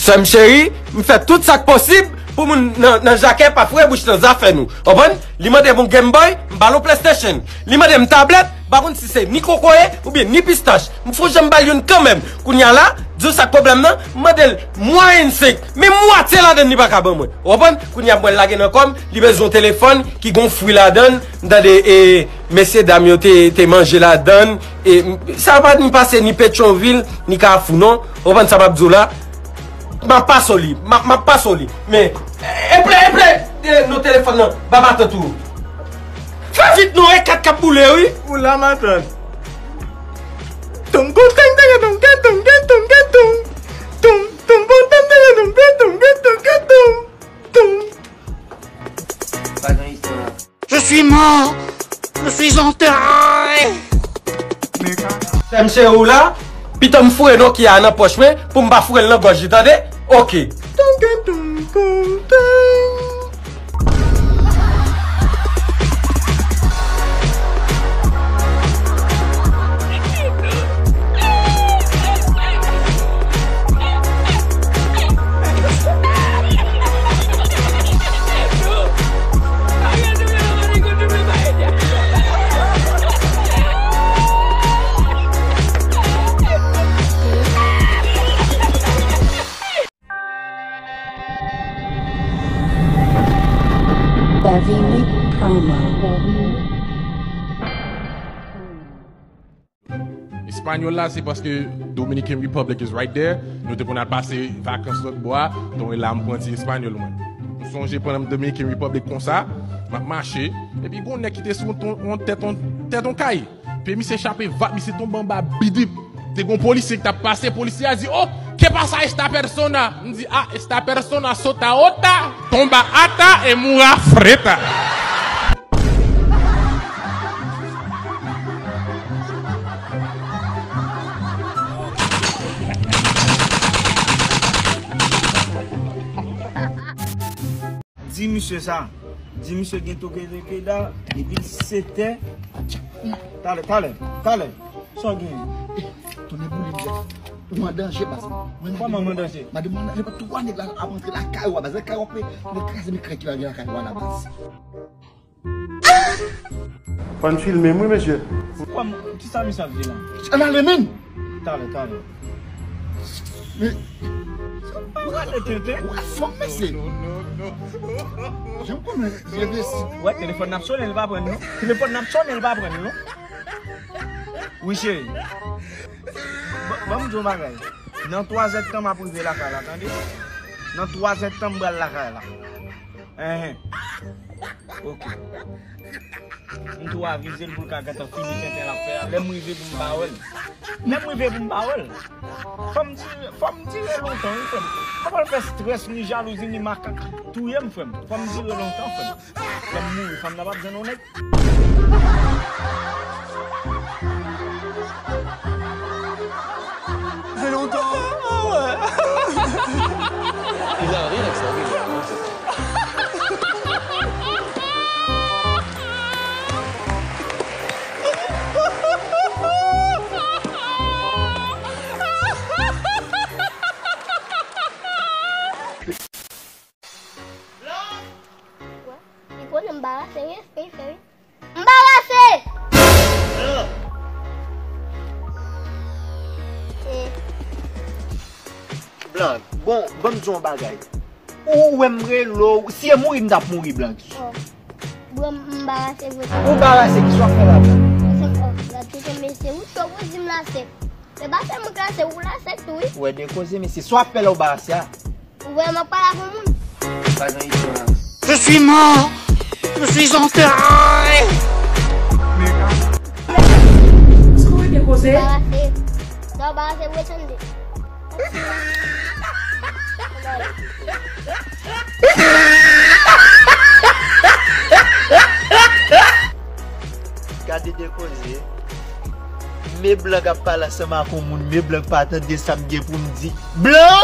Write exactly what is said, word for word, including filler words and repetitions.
Sè m cheri, m fè tout sa k posib pou moun nan, nan Jakè pa foure bouch nan zafè nou. Konprann? Li mande m yon Game Boy, m ba l yon PlayStation. Li mande m tablèt, m pa konn si se ni kokoye oubyen ni pistach. M fon jan m ba l youn kanmenm. Kounye a la, di w sa k pwoblèm nan, m mande l mwayen senk. Men mwatye ladann li pa ka ban mwen. Ou konprann? Kounye a m wè l lage nan kò m, li bezwen yon telefòn ki gon fwi ladann. M tande, e, mesye dam yo te, te manje ladann. E, m, sa pa ni pase ni Petyonvil, ni Kafou, non. Ou konprann sa m ap di w la? M ap pase w li. M ap, m ap pase w li. Men, eple, eple, e, non telefòn nan. Ba matant ou. Fè vit non, e kat k ap boule, wi. Ou la, matant. Tongo, teng, teng, tong, tong, tong, tong, tong. Tongo, teng, teng, tong, tong, tong, tong, tong, tong. Pa gen istwa. Je suis mort. Je suis enterré. Sè m cheri w la, pito m foure Nokia a nan pòch mwen pou m pa foure l nan gòj li, tande? Oke. Bavini Promo. Espanyòl la, se paske Dominican Republic is right there. Nou te konn al pase vakans lòt bò a, donk la m pran ti espanyòl mwen. M sonje pandan m Dominican Republic konsa, m ap mache, epi gon nèg ki te sou yon, yon tèt, yon tèt yon kay. Epi misye chape vap, misye tonbe anba bidip. Te gon polisye ki t ap pase, polisye a di, "Oh, ¿qué pasa esta persona?" M di, "Ah, esta persona sota ota, tonba ata e mura freta." Di misye sa. Di misye gen toke toke da depi sèt è. Talè, talè, talè. Sa w genyen? Tounen boule m, Jèf. Ou an danje, baz. Kòman m an danje? Madanm mwen, nan nenpòt twa nèg la ap antre lakay ou a, baz. Lakay ou ap, nan kraze mikrèt ki va gen lakay ou a la, baz. Fò n filme m, wi, mesye. Kòman, kisa misye ap di la? Ann ale, menm! Talè, talè. Men, ou gade tenten? Ou anfòm, mesye. Jan m konnen, envesti. Wè, telefòn n ap sonnen, li pa pran, non. Telefòn n ap sonnen, li pa pran, non. Wi, cheri. Ban, ban m di w yon bagay. Nan twazè tan, m ap rive lakay la, tande? Nan twazè tan, m pral lakay la. Enhen. Oke. M tou avize l pou l ka gentan fini tenten l ap fè a. Lè m rive pou m ba wè l. Lè m rive pou m ba wè l. Fò m dire, fò m dire lontan, wi, frè m. Fò m al fè strès, ni jalouzi, ni makak touye m, frè m. Fò m dire lontan, frè m. Lè m mouri, fanm nan p ap jwenn yon nèg. Fè lontan. Ah ouais. Il a rien avec ça, oui. Wè, li konnen m barase, wi, èske li fè, wi. M barase! Eh. Blan, bon, ban m di w yon bagay. Ou wè m rele w, si e mouri m t ap mouri, Blan. Oh. Bro, m barase vre. Ou barase, kisa w ap fè la, Blan? Mwen se, oh, gad tete mesye, ou cho pou di m la sèk. Se pa sèlman klase ou la sèk tou, wi. Ou wè de koze, mesye, sa w ap fè la ou barase a? Ou vrèman pale ak yon moun? Pa gen istwa. Je suis mort. Je suis enterré. Èske w rete koze? Barase. Non, barase vre tande. Gade de koze. Men Blan k ap pale ansanm ak yon moun, men Blan k pa tande sa m gen pou m di. Blan!